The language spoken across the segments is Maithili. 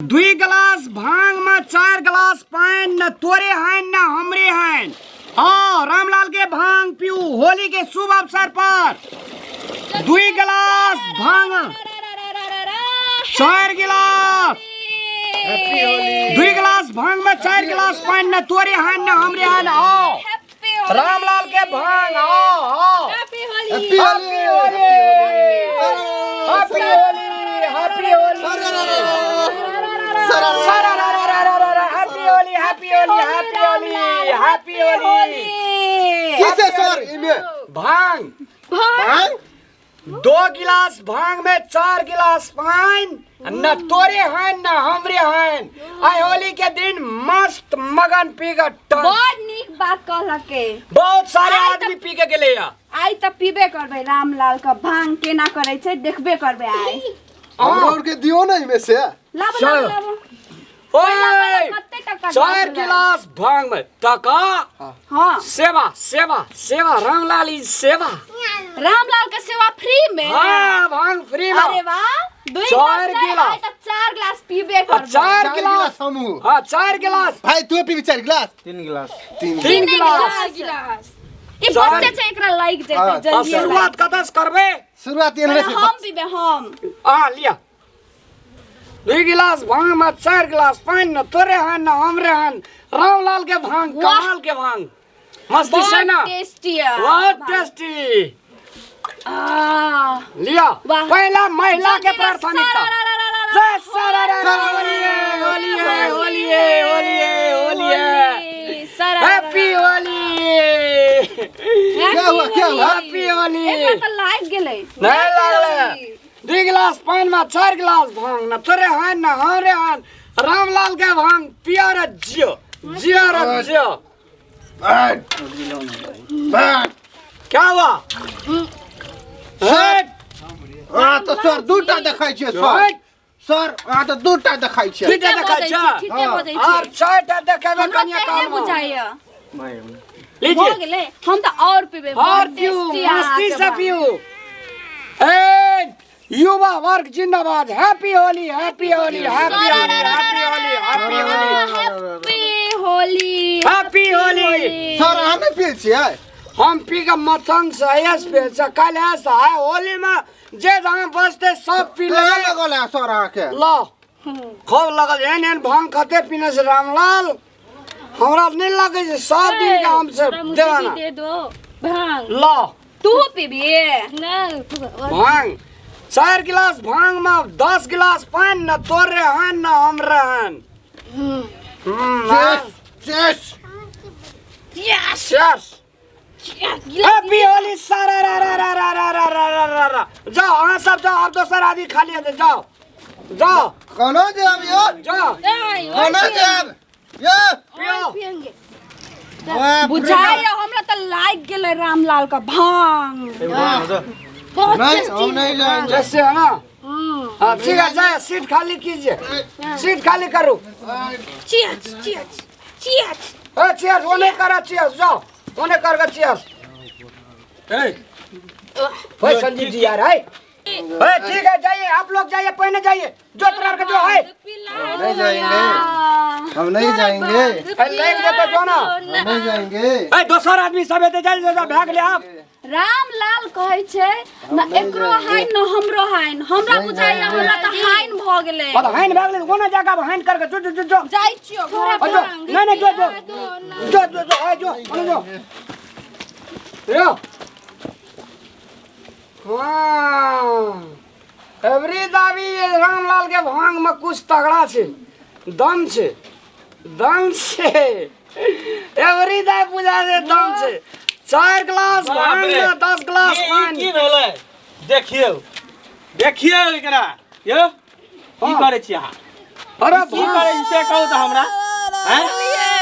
दुई गिलास भांग में 4 गिलास पानी, न तोरे हैं न हमरे हैं। हाँ, रामलाल के भांग पीऊ होली के शुभ अवसर पर। 2 गिलास भांग, 4 गिलास, 2 गिलास भांग में 4 गिलास पानी, न तोरे हैं न हमरे हैं। आओ रामलाल के भांग, आओ आओ। Happy Holi, happy Holi, happy Holi, happy Holi, happy Holi, happy Holi, happy Holi, happy Holi. की से सर इमे भांग? भांग। 2 गिलास भांग में 4 गिलास पानी, न तोरे हैं न हमरे हैं। आइ होली के दिन मस्त मगन पी के टन। बड़ नीक बात कहलके। बहुत सारे आइ त आदमी पी के गेले या। आइ त पीबे करबै, रामलाल के भांग केना करै छै देखबे करबै आइ। हमरो आर के दियो ना इमे से। लाबो चलो। लाबो लाबो। ओए, कते टका 4 गिलास? गिलास भांग में टका। हाँ। सेवा सेवा सेवा, रामलाल is सेवा। रामलाल के सेवा फ्री में। हाँ, भांग फ्री में। अरे वाह, 2 चार गिलास नहीं, गिलास। आइ त 4 गिलास पीबे आ, करबै। 4 चार गिलास गिलास हमहूँ। हाँ, 4 गिलास। भाई तू पीबी 4 गिलास? 3 गिलास। 3 3 गिलास। गिलास। ई चार। बच्चे छै, एकरा लाइक जेतै हाँ। आ, जल्दी। शुरुआत कतऽ से करबै? शुरुआत एने से। हम पीबे हम। आ लिया, 2 गिलास भांग में 4 गिलास पानी, न तोरे हन न हमरे हन। रामलाल के भांग, वाह। कमाल के भांग, मस्ती से ना, बहुत टेस्टी है। बहुत टेस्टी। आ, लिया। वाह। पहला महिला के जल्दी रे, प्राथमिकता। सारा जय सारा रा रा, होली है, होली है, होली है, होली है, होली है, सारा हैप्पी होली। क्या हुआ, क्या हुआ? हैप्पी होली। एकरा त लाग गेलै। नहीं लागले। 2 गिलास पानी में 4 गिलास भांग, न तोरे हन न हमरे हन। रामलाल के भांग पिया रे जियो, जियो रे जियो। बैठ बैठ। क्या हुआ? सर अहाँ तऽ सर दूटा देखै छियै सर। हट। सर अहाँ तऽ दूटा देखै छियै। दूटा देखै बजै छै। छी, ठीके हाँ। बजै और छी। 4टा देखेबै हमरा कनिया तेहने काल में। बुझाइया। लीजिए। भऽ गेलै, हम तऽ और पीबै। और बड़ पीऊ, टेस्टी अहाँके मस्ती से भांग। पीऊ। ए युवा वर्ग जिंदाबाद। Happy Holi, happy Holi, happy Holi, happy Holi, happy Holi, happy Holi, happy Holi. Sir अहाँ नहि पियै छियै? हम पी के मथंग से एस पे से कल ऐसा है होली में जे जहाँ बसते सब पी केना ले। लगल है सर अहाँके? लो खूब लगल। एहन एहन भांग कते पीने से रामलाल हमरा नहीं लगे छै सब दिन के हमसे देवाना। दे दो भांग। लो तू पीबी? नहीं। भांग 4 गिलास भांग में 10 गिलास पानी, न तोर रे हन न हम रे हन। चेस चेस चेस। हैप्पी होली। सारा रा रा रा रा रा रा रा रा रा रा। जाओ अहाँ सब जाओ, आब दोसर आदमी खाली हेतै। जाओ जाओ। कोना जायब यौ? जाओ। कोना जायब यौ? पियो। पियेंगे। बाप रे। बुझाइया हमरा तऽ लाग गेलै रामलाल के भांग। बहुत नहीं टेस्टी हम नहीं जाएंगे। जैसे है ना। हाँ ठीक है, जाए सीट खाली कीजिए, सीट खाली करो। Cheers cheers cheers. ए चेयर्स वो नहीं करा, चेयर्स जाओ वो नहीं करगा चेयर्स। ए भाई संजीव जी यार है। ए ठीक है जाइए आप लोग, जाइए पहले जाइए जो तरह के जो है। नहीं जाएंगे, हम नहीं जाएंगे। ए लाइन दे तो जो ना। हम नहीं जाएंगे। ए दोसर आदमी सब एते जल्दी जल्दी भाग ले आप। रामलाल कहै छै न एकरो हाइन न हमरो हाइन। हमरा नहीं बुझाइया जाएंगे। हमरा तऽ हाइन भऽ गेलै। पर हाइन भाग ले कोना जाकर हाइन करके जो जो जो जो जाइ छियो घर। जो नहीं नहीं जो जो जो जो जो ए जो ओने जो यो। हाँ एवरी दाबी रामलाल के भांग में कुछ तगड़ा छे, दम छे, दम छे। एवरी दाई पूजा से दम छे। 4 गिलास भांग में 10 गिलास ई पानी। की भेलै? देखियौ देखियौ एकरा यौ, की हाँ। करै छी अहाँ? अरे की करै छी से कहू तऽ हमरा। हैं,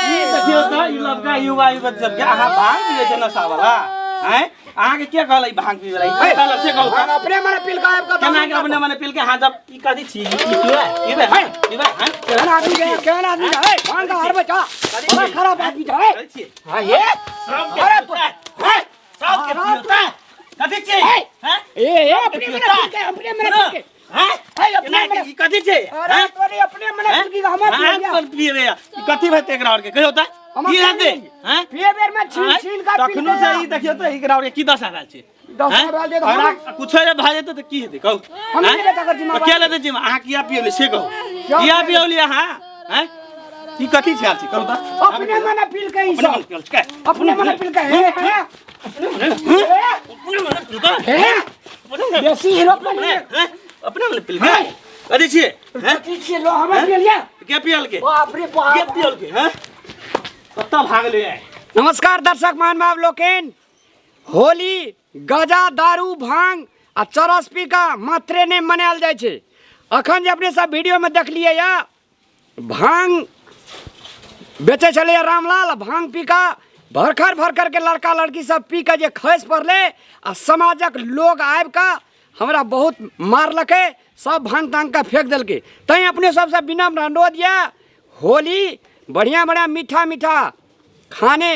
ई देखियौ तऽ ई लबका युवा युवती सबके अहाँ भांग पीबै छै नशा वाला। हैं, अहाँके के कहलै भांग पीबै ला? ई के कहलक से कहू भांग तऽ। अपने मने पिल के आबि कऽ केना के अपने मने पिल के? अहाँ जब ई कथी छी? ई पीबै पीबै? हैं, पीबै? हैं, केहन आदमी के, केहन आदमी के है भांग का हरबै जा, बड़ा खराब आदमी के है। करै छियै? हाँ ये सबके अरे पीता है, सबके हाँ, पीता है। कथी छी? हैं? ए ए अपने मने पिल के, अपने मने पिल के। हैं है अपने एना मने ई कथी छै अरे हैं? तोरे अपने मने हैं? की हमर भांग पियलिया पर पिए या ई कथी भेतै एकरा और के कहियो त हमर की हेतै पियलियै। हैं पिए बेर में छीन आँय? छीन का तखनो से ई देखियौ तऽ एकरा और के की दशा भेल छै दशा हैं? भेल छै तऽ अगर हम- कुछो जे भए जेतै तऽ की हेतै कहू हम हैं? नहि लेबै तकर जिम्मेवारी। तऽ किया लेतै जिम्मा अहाँ किया पियौली से कहू किया किया पियौली? पियौली अहाँ हैं ई कथी छै आल छै कहू तऽ अपने मने पील के ई अपने मन सब पियल छै अपने मने पील के हे हे अपने मने अपने मने पिल के हे अपने मने बेसी हीरो अपने बनी मने हैं? अपने मने पिल के कथी छियै हैं कथी छियै लो हमर पियलिया के पियल के बाप रे के बाप पियल के हैं कतऽ भागलै आइ नमस्कार दर्शक महानुभाव लोकनि होली गजा दारू भांग आ चरस पी कऽ मात्रे नहि मनायल जाइ छै अखन जे अपने सब वीडियोमे देखलियै यऽ भांग बेचै छलैए रामलाल भांग पी कऽ भरखर भरखर के लड़का लड़की सब पी कऽ जे खसि पड़लै आ समाजक लोग आबि कऽ हमरा बहुत मारलकै सब भांग तांग कऽ फेंक देलकै तैँ अपने सबसँ विनम्र अनुरोध यऽ होली बढ़िआँ बढ़िआँ मीठा मीठा खाने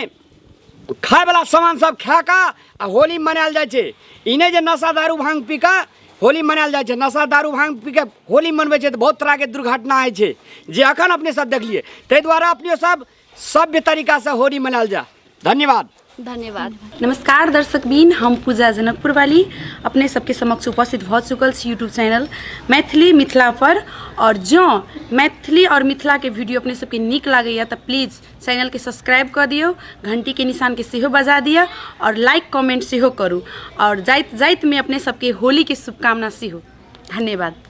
खायवला सामान सब खा कऽ आ होली मनायल जाइ छै ई नहि जे नशा दारू भांग पी कऽ होली मनायल जाइ छै नशा दारू भांग पी कऽ होली मनबै छै तऽ बहुत तरहके दुर्घटना होइ छै जे अखन अपने सब देखलियै ताहि दुआरे अपने सब सभ्य तरीकासँ होली मनायल जाय धन्यवाद। धन्यवाद। नमस्कार दर्शकबिन, हम पूजा जनकपुर वाली अपने सबके समक्ष उपस्थित भऽ चुकल छी यूट्यूब चैनल मैथिली मिथिला पर। और जँ मैथिली और मिथिला के वीडियो अपने सबके नीक लागैया तऽ प्लीज चैनलके सब्सक्राइब कऽ दियौ, घंटीके निशानके सेहो बजा दिअ और लाइक कमेंट सेहो करू। और जाइत जाइतमे अपने सबके होलीके शुभकामना सेहो। धन्यवाद।